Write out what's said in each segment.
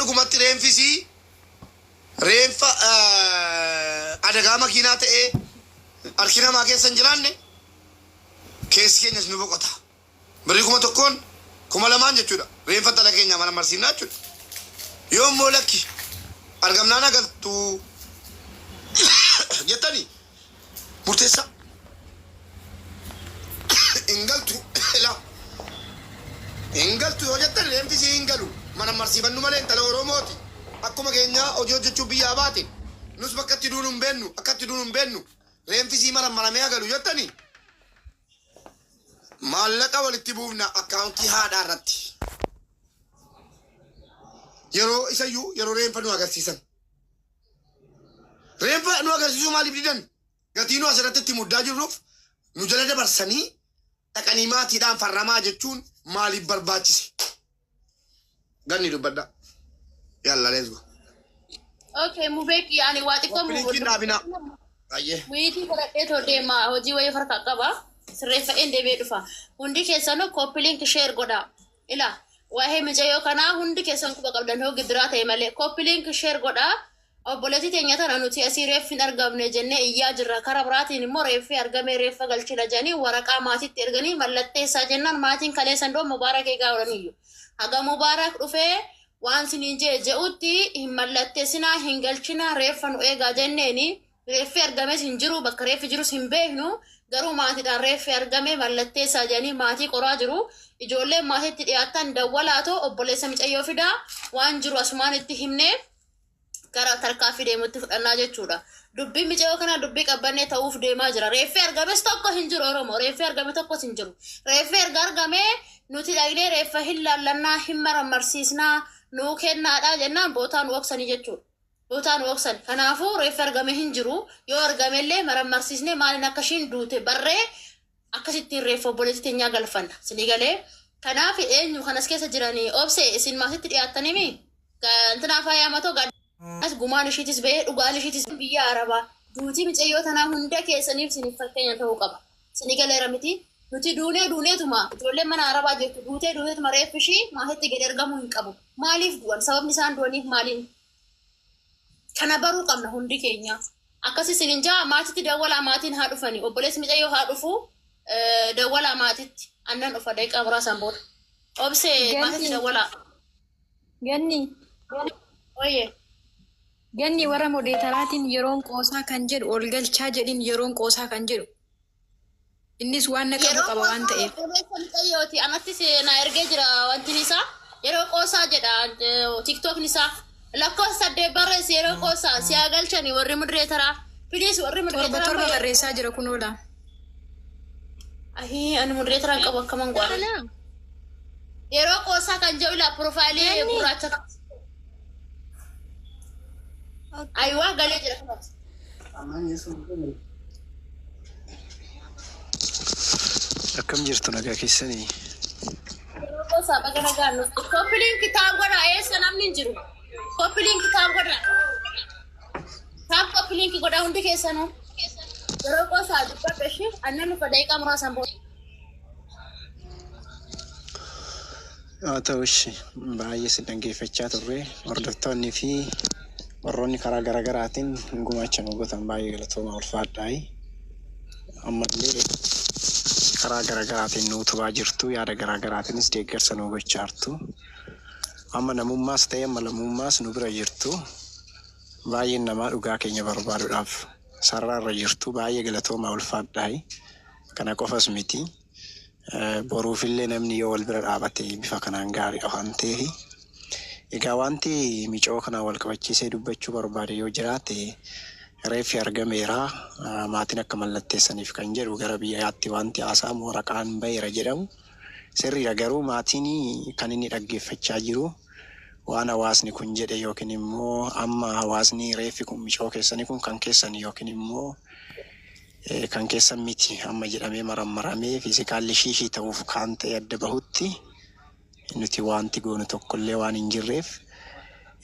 dhugumatti reenfisii reenfa adagaa makiinaa ta'ee harki namaa keessa hin jiraanne, keessi keenyas nu boqota. Birrii 1000n 2000n jechuudha. Reenfa intala keenyaa mana marsiifnaa jechuudha. Yoo immoo lakki argamnaan agaltu jettanii murteessaa. Hin galtu ilaa. Hin galtu yoo jettan reenfi isii hin galu. Mana marsiifannu malee intala Oromooti. Akkuma keenyaa hojii hojjechuuf biyyaa baate. Nus bakka itti duunu hin beennu. Akka itti duunu hin beennu. Reenfi isii marammaramee haa galu jettanii maallaqa walitti buufna akkaawuntii haadhaa irratti. Yeroo isayyuu yeroo reenfa nu agarsiisan. Reenfa nu agarsiisuu maaliif didan? Gatii nu asirratti itti muddaa jirruuf nu jala dabarsanii dhaqanii maatiidhaan farramaa jechuun maaliif barbaachise? Ganni dubbadha. Yalla, let's go. Okay, Mubeek, ani waa xiqqoo Copy linkiin dhaabinaa. Ayyee. Wiitii godhadhee too deema, hojii wayii harkaa qaba. Sirreeffadheen deebi'ee dhufa. Hundi keessanuu copy link share godhaa. Ila waa'ee mucayyoo kanaa hundi keessan quba qabdan, hoo gidiraa ta'e malee copy link share godhaa. Obboleettii teenya tana nuti asii reeffi hin argamne jennee iyyaa jirra. Karaa biraatiin immoo reeffi argamee reeffa galchina jedhanii waraqaa maatiitti erganii mallatteessaa jennaan maatiin kaleessan doo Mubaarak eegaa oolaniyyuu. Haga Mubaarak dhufee waan siniin jee je'utti hin mallatteessinaa, hin galchinaa, reeffa nu eegaa jenneeni. Reeffi argames hin jiru, bakka reeffi jirus hin beeknu, garuu maatiidhaan reeffi argame mallatteessaa jedhanii maatii qoraa jiru. Ijoolleen maatiitti dhiyaattan dawwalaatoo obboleessa micayyoo fidaa, waan jiru asumaan itti himnee gara tarkaanfii deemutti fudhannaa jechuudha. Dubbiin micayyoo kanaa dubbii qabbannee ta'uuf deemaa jira. Reeffi argames tokko hin jiru Oromoo. Reeffi argame tokkos hin jiru. Reeffi erga argame nuti dhaqnee reeffa hin laallannaa, hin marammarsiisnaa, nuu kennaadhaa jennaan bootaa nu oksanii jechuudha. Bootaa nu oksan. Kanaafuu reeffi argame hin jiru. Yoo argamellee marammarsiisnee maaliin akka ishiin duute barree akkasittiin reeffa obboleettii teenyaa galfanna. Sinii galee? Kanaaf eenyu kanas keessa jiranii obse isin maasitti dhiyaattanii intinaa faayaa matoo gaaddas gumaan ishiitis ba'ee dhugaan ishiitis biyya Arabaa duutii micayyoo tanaa hunda keessaniif isiniif fakkeenya ta'uu qaba. Sinii galeera miti? Nuti duunee duuneetuma ijoolleen mana Arabaa jirtu duutee duuteetuma reeffi ishii maasitti gadi argamuu hin qabu. Maaliif du'an? Sababni isaan du'aniif maaliin? Kana baruu qabna hundi keenya. Akkas isin jaa, maatitti dawwalaa, maatiin haa dhufani. Obboleessi micayyoo haa dhufu, dawwalaa maatitti. Annan dhufa daqiiqaa muraasaan booda. Obsee, maatitti Ganni. dawwalaa. Ganni. Oye. Ganni, warra moderatoraatiin yeroon qoosaa kan jedhu ol galchaa jedhin, yeroon qoosaa kan jedhu. Innis waan na qabu Yeroo qaba waan qoosaa ta'eef. obboleessa micayyooti. Anattis na ergee jira wantin isaa. Yeroo qoosaa jedha TikTokni isaa. Lakkoofsa 8 barreessi, yeroo qoosaa si haa galchani warri moderatoraa. Please, warri 7 moderatoraa. 7 barreessaa jira kunoola. Ahii, ani moderatoraa hin qabu, akkaman godha. Kana. Yeroo qoosaa kan jedhu ilaa profileii Ganni. gurraacha qaba. Ayiwaa, galee jira kunooti. Akkam jirtu, nagaa keessanii? Yeroo qoosaa, baga nagaan nuuf. Copy link tap godhaa, eessa namni hin jiru. Copy link tap godhaa. Tap copy link godhaa hundi keessanuu. Yeroo qoosaa, dubbadhu ishee, annan dhufa daqiiqaa muraasaan booda. Haa ta'u ishi, baay'ee si dhaggeeffachaa turre. Hordoftoonni fi warroonni karaa garaagaraatiin gumaacha nu gootan baay'ee galatooma, ulfaadhaayi. Ammallee karaa garaagaraatiin nu utubaa jirtu, yaada garaagaraatiinis deeggarsa nu gochaa jirtu. Amma namummaas ta'e amma lammummaas nu bira jirtu. Baay'een namaa dhugaa keenya barbaaduudhaaf sararaarra jirtu, baay'ee galatooma, ulfaadhaayi. Kana qofas miti. Boruufillee namni yoo wal bira dhaabate bifa kanaan gaariidha waan ta'eef. Egaa wanti micoo kanaan wal qabachiisee dubbachuu barbaade yoo jiraate, reeffi argameera, maatiin akka mallatteessaniif kan jedhu gara biyyaatti wanti haasa'amu waraqaan baheera jedhamu sirriidha, garuu maatiin kan inni dhaggeeffachaa jiru waan hawaasni kun jedhe yookiin immoo amma hawaasni reeffi kun micoo keessanii kun kan keessan yookiin immoo kan keessan miti amma jedhamee marammaramee physicalli ishii ta'uuf kaan ta'e adda bahutti nuti wanti goonu tokkollee waan hin jirreef.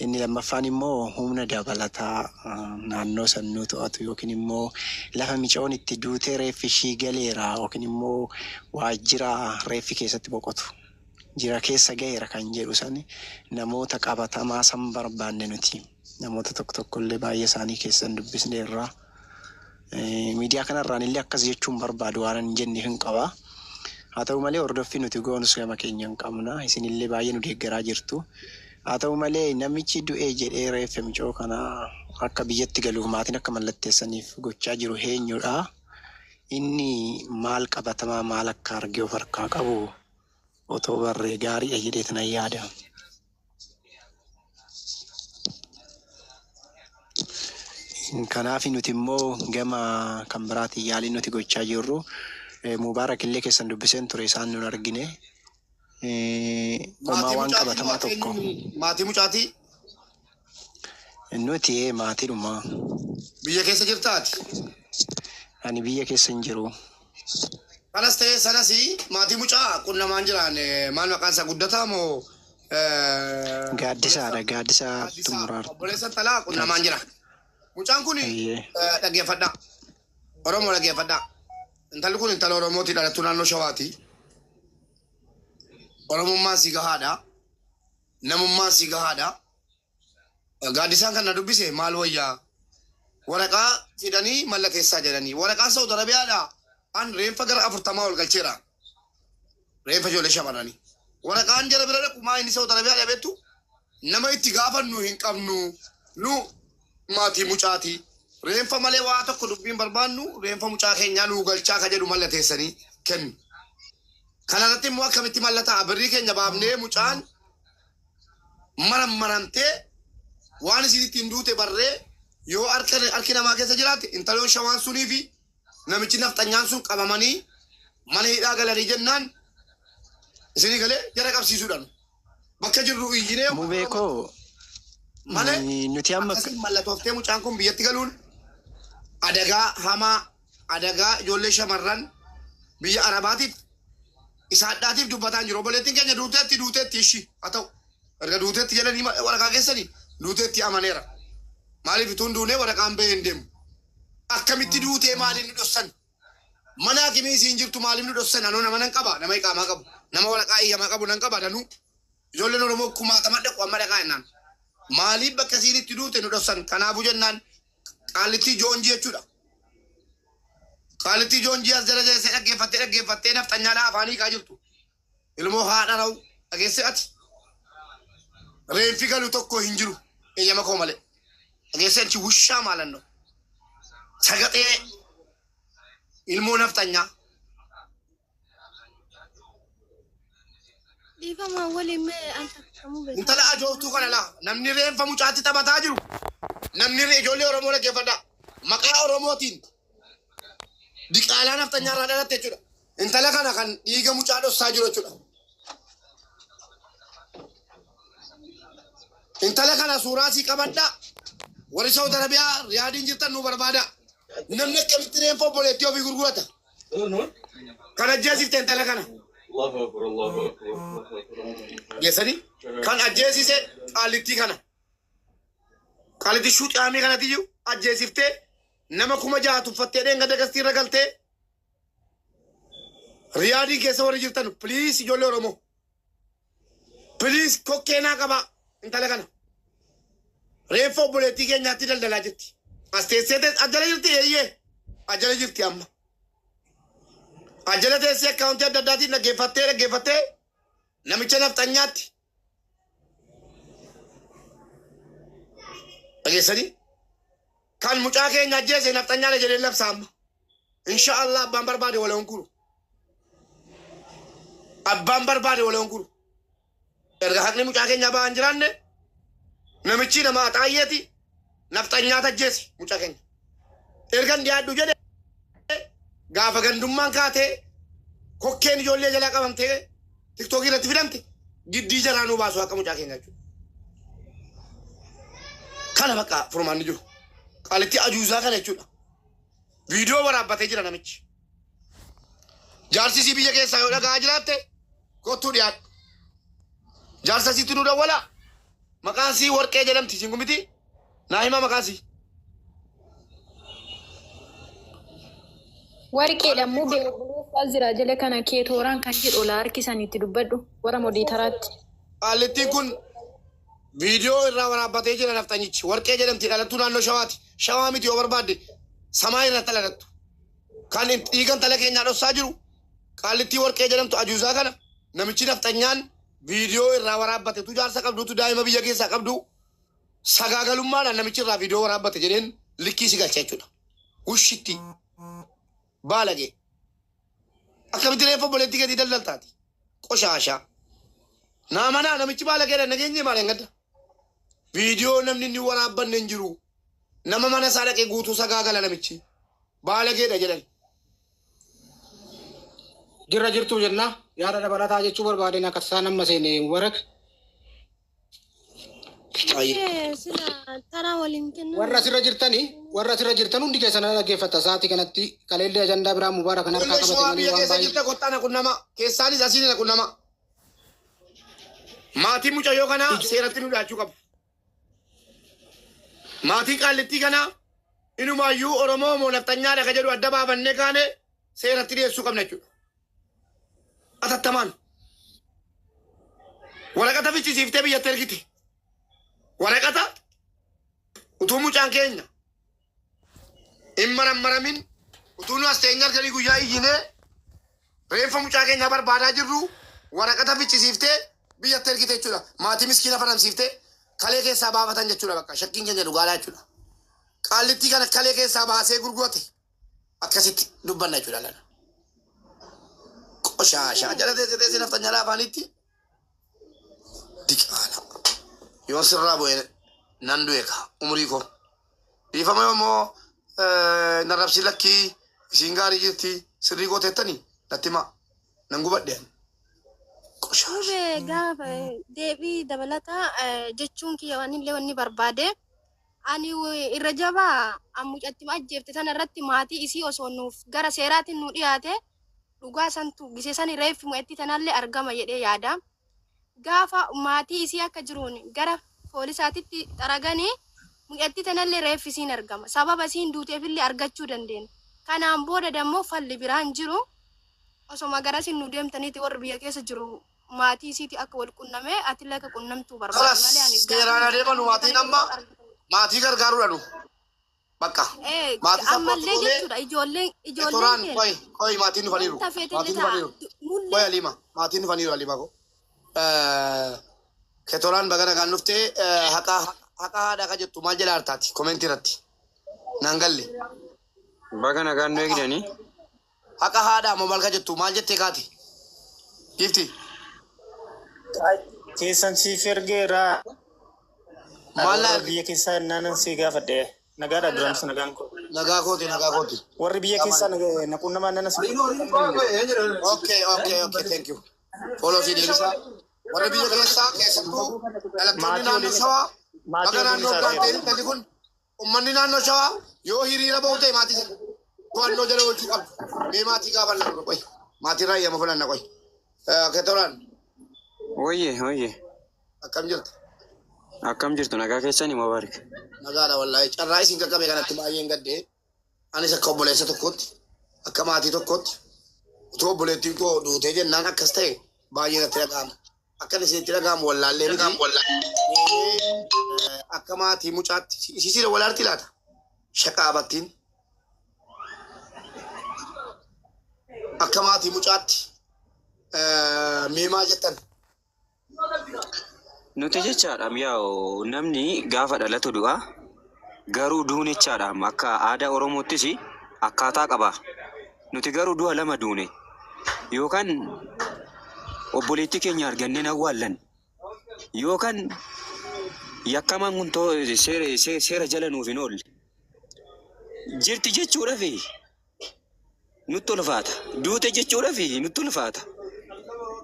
Inni lammaffaan immoo humna dabalataa naannoo sannuu to'atu yookiin immoo lafa micoon itti duutee reeffi ishii galeera yookiin immoo waajjira reeffi keessatti boqotu. jira keessa gaheera kan jedhu sani namoota qabatamaa san barbaanne nuti. Namoota tokko tokko illee baay'ee isaanii keessan dubbisneerra. Miidiyaa kanarraan illee akkas jechuun barbaadu waan hin jenne hin qaba. Haa ta'u malee hordoffii nuti goonus gama keenya hin qabna. Isinillee baay'ee nu deeggaraa jirtu. Haa ta'u malee namichi du'ee jedhee reeffa micoo kana akka biyyatti galuuf maatiin akka mallatteessaniif gochaa jiru eenyudha? Inni maal qabatamaa maal akka argee of harkaa qabu otoo barree gaariidha jedheet nan yaada. Kanaaf nuti immoo gama kan biraatiin yaalii nuti gochaa jirru Mubaarak illee keessan dubbiseen ture isaan nun argine. Homaa Maatii waan mucaatii qabatamaa tokko. Maatii mucaatii Nuti maatiidhuma. Biyya keessa jirtaati. Ani biyya keessa hin jiru. Kanas ta'ee sanas maatii mucaa qunnamaan jiraan maal maqaan isaa guddataa moo Gaaddisaadha. Gaaddisaa Gaaddisaa Xumuraar. obboleessa talaa qunnamaan jira. Mucaan kun Ayyee. dhaggeeffadhaa. Oromoo dhaggeeffadhaa. Intalli kun intala Oromooti dhalattuu naannoo Shawaati. Oromummaan si gahaadha. Namummaan si gahaadha. Gaaddisaan kan na dubbise maal wayyaa? Waraqaa fidanii mallateessaa jedhanii. Waraqaan Saudi Arabiyaadha. An reenfa gara 40 ol galcheera. Reenfa ijoollee shamarranii. Waraqaan jara bira dhaqu maa inni Saudi Arabiyaadha beektu? Nama itti gaafannu hin qabnu. Nu maatii mucaati. Reenfa malee waa tokko dubbiin barbaannu reenfa mucaa keenyaa nuu galchaa ka jedhu mallateessanii kennu. Kanarratti immoo akkamitti mallataa birrii keenya baafnee mucaan marammaramtee waan isin ittiin duute barree yoo harki namaa keessa jiraate intaloon shawaan sunii fi namichi nafxanyaan sun qabamanii mana hidhaa galanii jennaan isinii galee jara qabsiisuudhaan bakka jirru iyyinee Mubee koo malee nuti amma akkasiin mallatooftee mucaan kun biyyatti galuun adagaa hamaa adagaa ijoollee shamarran biyya Arabaatiif isaadhaatiif dubbataan jiru. Obboleettiin keenya duuteetti duuteetti ishii haa ta'u erga duuteetti jedhanii waraqaa keessanii duuteetti amaneera. Maaliif ituun duunee waraqaan bahee hin deemu? Akkamitti duutee maaliif nu dhossan? Mana hakimii isiin jirtu maaliif nu dhossan? Anoo nama nan qaba, nama iqaamaa qabu, nama waraqaa eeyyamaa qabu nan qaba danuu. Ijoolleen Oromoo kumaatama dhaqu amma dhaqaa jennaan. Maaliif bakka isiin itti duute nu dhossan? Kanaafuu jennaan qaallittii joonjii jechuudha. Qaallittii joonjii as jala jeessee dhaggeeffattee dhaggeeffattee nafxanyaadhaa afaanii hiikaa jirtu. Ilmoo haadha ra'u dhageessee ati. Reenfi galu tokko hin jiru eeyyama koo malee. Dhageessee achi wushaa maalannoo. Sagaxee ilmoo nafxanyaa. Dhiifama waliin mee an takkamuu beekaa. Intala ajooftuu kana laa namni reenfa mucaatti taphataa jiru. Namni ijoollee Oromoo dhaggeeffadhaa. Maqaa Oromootiin diqaalaa nafxanyaa irraa dhalatte jechuudha. Intala kana kan dhiiga mucaa dhossaa jiru jechuudha. Intala kana suuraa sii qabadhaa. Warri Saudi Arabiyaa Riyaadiin jirtan nu barbaada. Namni akkamitti reenfa obboleettii ofii gurgurata? Kan ajjeesifte intala kana. Allahu akbar, Allahu akbar, Allahu akbar. Geessanii kan ajjeesise qaallittii kana. Qaallittii shuuxaamii kanatti jiru ajjeesiftee nama 6000 tuffattee dheengadda gastii irra galtee Riyaadiin keessa warri jirtan please ijoollee Oromoo. Please kokkee naa qabaa intala kana. Reeffa obboleettii keenyaatti daldalaa jirti. As teessee ajjala jirti eeyyee. Ajjala jirti amma. Ajjala teessee akkaawuntii adda addaatiin dhaggeeffattee dhaggeeffattee namicha nafxanyaatti. Dhageessanii? Kan mucaa keenya ajjeese nafxanyaadha jedhee labsa amma. Insha Allah abbaan barbaade wal honkuru. Abbaan barbaade wal honkuru. Erga haqni mucaa keenyaa ba'aa hin jiraanne namichi nama axaayyeeti nafxanyaata ajjeese mucaa keenya. Erga hin dhiyaadhu jedhe gaafa gandummaan kaatee kokkeen ijoollee jalaa qabamtee tiktookii irratti fidamte giddii jaraa nuu baasu haqa mucaa keenyaa jechuudha. Kana bakka furmaanni jiru. Qaalitti ajuuzaa kana jechuudha. Viidiyoo waraabbatee jira namichi. Jaarsi isii biyya keessaa yoo dhaga'aa jiraatte kottuu dhiyaadhu. Jaarsa isiitti nu dawwala. Maqaan isii Warqee jedhamti isiin kun miti. Naa himaa maqaan isii. Warqeedha mubee obboleessa As jira jala kana keetooraan kan jedhu ola harkisan itti dubbadhu warra modeetaraatti. Qaallittiin kun viidiyoo irraa waraabbatee jira nafxanyichi. Warqee jedhamti dhalattuu naannoo Shawaati. Shawaa miti yoo barbaadde samaa irratti dhalattu. Kan dhiiga intala keenyaa dhossaa jiru qaallittii warqee jedhamtu ajuuzaa kana namichi nafxanyaan viidiyoo irraa waraabbate tu jaarsa qabdutu daa'ima biyya keessaa qabdu sagaagalummaadhaan namichi irraa viidiyoo waraabbate jedheen likkii si galcha jechuudha. Wushitti baalagee. Akkamitti reeffa obboleettii keetii daldaltaati? Qoshaashaa. Naa manaa namichi baalageedha nageenye maal hin gadda. Viidiyoo namni inni waraabbanne hin jiru. Nama mana isaa dhaqee guutuu sagaagala namichi. Baalageedha jedhan. Jirra jirtuu jenna yaada dabalataa jechuu barbaadeen akka isaan amma seene Mubarak. Ayi. Sila tana waliin kennan. Warra asirra jirtani warra asirra jirtan hundi keessan na dhaggeeffata sa'aatii kanatti kaleellee ajandaa biraa Mubarak kan harkaa Ijoollee qabate shawaa malee biyya waan keessa baay'ee. jirta kottaa na qunnama. Keessaanis asiin na qunnama. Maatiin mucayyoo kanaa seeratti nu dhiyaachuu qabu. Maatii qaallittii kanaa inumaayyuu Oromoo moo nafxanyaadha ka jedhu adda baafannee kaane seeratti dhiyeessuu qabna jechuudha. Atattamaan. Waraqata fichisiiftee biyyatti ergiti. Waraqata utuu mucaan keenya hin marammaramin utuu nu as teenyee halkanii guyyaa iyyinee reeffa mucaa keenyaa barbaadaa jirru waraqata fichisiiftee biyyatti ergite jechuudha. Maatii miskiina faramsiiftee kalee keessaa baafatan jechuudha bakka shakkiin keenya dhugaadhaa jechuudha. Qaallittii kana kalee keessaa baasee gurgurate akkasitti dubbanna jechuudha lana. Qoshaashaa jala teessee teessee nafxanyaa afaanitti diqaala. Yoo sirraa bu'e nan du'e ka umurii koo. Dhiifama immoo narrabsi lakkii isiin gaarii jirti sirrii koo teettanii natti himaa. Nan gubadhe. Qoshaasha. Mube gaafa deebii dabalataa jechuun kiyya waan illee wanni barbaade ani irra jabaa mucatti ajjeefte tana irratti maatii isii osoo nuuf gara seeraatiin nu dhiyaate dhugaa santu gisee sani reeffi mucattii tanallee argama jedhee yaada. Gaafa maatii isii akka jiruun gara poolisaatitti xaraganii mucattii tanallee reeffi isiin argama. Sababa isiin duuteefillee argachuu dandeenya. Kanaan booda dammoo falli biraan jiru osoma garasin nu deemtaniiti warri biyya keessa jiru maatii isiiti akka wal qunnamee atillee akka qunnamtuu barbaada Kalas malee ani seeraan adeemanu maatiin amma maatii gargaaruudha nu. Bakka. Maatii support Ammallee goonee jechuudha ijoolleen ijoolleen Toraan keenya qoy qoy maatiin dhufaniiru. wanta feetillee Maatiin ta'a dhufaniiru. Qoy nullee Aliima maatiin dhufaniiru Aliima ko. Ketoraan baga nagaan dhuftee haqa haqa haadha ka jettu maal jedha artaati komentii irratti. Naan galle. Baga nagaan nu eegdanii. Haqa haadhaa moo maal ka jettu maal jettee kaati? Giifti. Keessan siif ergeera. Maal naa Warra erge? biyya keessaa naanan si gaafadhe. Nagaadha duramsa nagaan koo. Nagaa kooti nagaa kooti. Warri biyya keessaa na qunnamaa nana si Okay, thank you. Follow si deebisa. Warri biyya keessaa keessattuu dhalattoonni Maatii naannoo waliin Shawaa maatii baga waliin naannoo isaa Gaantee seera. intalli kun uummanni naannoo Shawaa yoo hiriira bahu ta'e maatii sana to'annoo jala oolchuu qabdu. Mee maatii gaafanna dura qoy. Maatii raayyaa fudhanna qoy. Ketoraan Oyye oyye akkam jirta? Akkam jirtu nagaa keessanii Mubarak. Nagaadha wallaahi. Carraa isin qaqqabe kanatti baay'een gaddee. Anis akka obboleessa tokkootti akka maatii tokkootti utuu obboleettiin koo duutee jennaan akkas ta'e baay'ee natti dhaga'ama. Akka inni isinitti dhaga'amu wallaallee miti. Deemee akka maatii mucaatti isii walaarti laata? Shaqaabattiin. Akka maatii mucaatti mee maal jettan? Nuti jechaadha yaa'u namni gaafa dhalatu du'a garuu duun jechaadha akka aadaa Oromoottis akkaataa qaba. Nuti garuu du'a lama duune yookaan obboleettii keenya argannee awwaallan yookaan yakkamaan kun seera jala nuuf hin oolle. Jirti jechuudhaaf nutti ulfaata. Duute jechuudhaaf nutti ulfaata.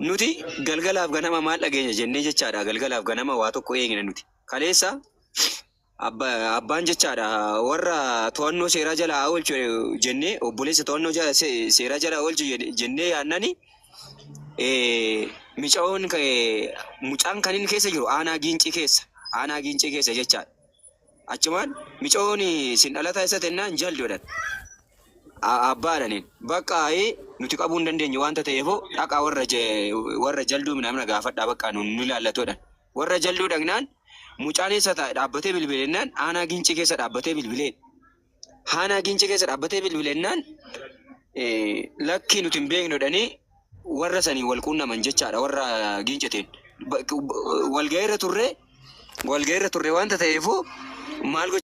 Nuti galgalaaf ganama maal dhageenya jennee jechaadha. Galgalaaf ganama waa tokko eegna nuti. Kaleessa abbaan jechaadha warra to'annoo seeraa jala haa oolchu jennee obboleessa to'annoo seeraa jala haa oolchu jennee yaannani micaa'oon mucaan kan inni keessa jiru aanaa giincii keessa aanaa giincii keessa jechaadha. Achumaan micaa'oon isin dhalataa isa tennaan jalli godhan. Abbaadhaniin bakka nuti qabuu hin dandeenye wanta ta'eefoo dhaqaa warra warra jalduu minamna gaafadhaa bakka nu ilaallatoodhaan. Warra jalduu dhaqnaan mucaan eessa dhaabbatee bilbilennaan aanaa gincii keessa dhaabbatee bilbileen. Aanaa gincii keessa dhaabbatee bilbilennaan lakkii nuti hin beeknu jedhanii warra sanii wal quunnaman jechaadha warra gincitiin. Walga'iirra turre wanta ta'eefoo maal gochuu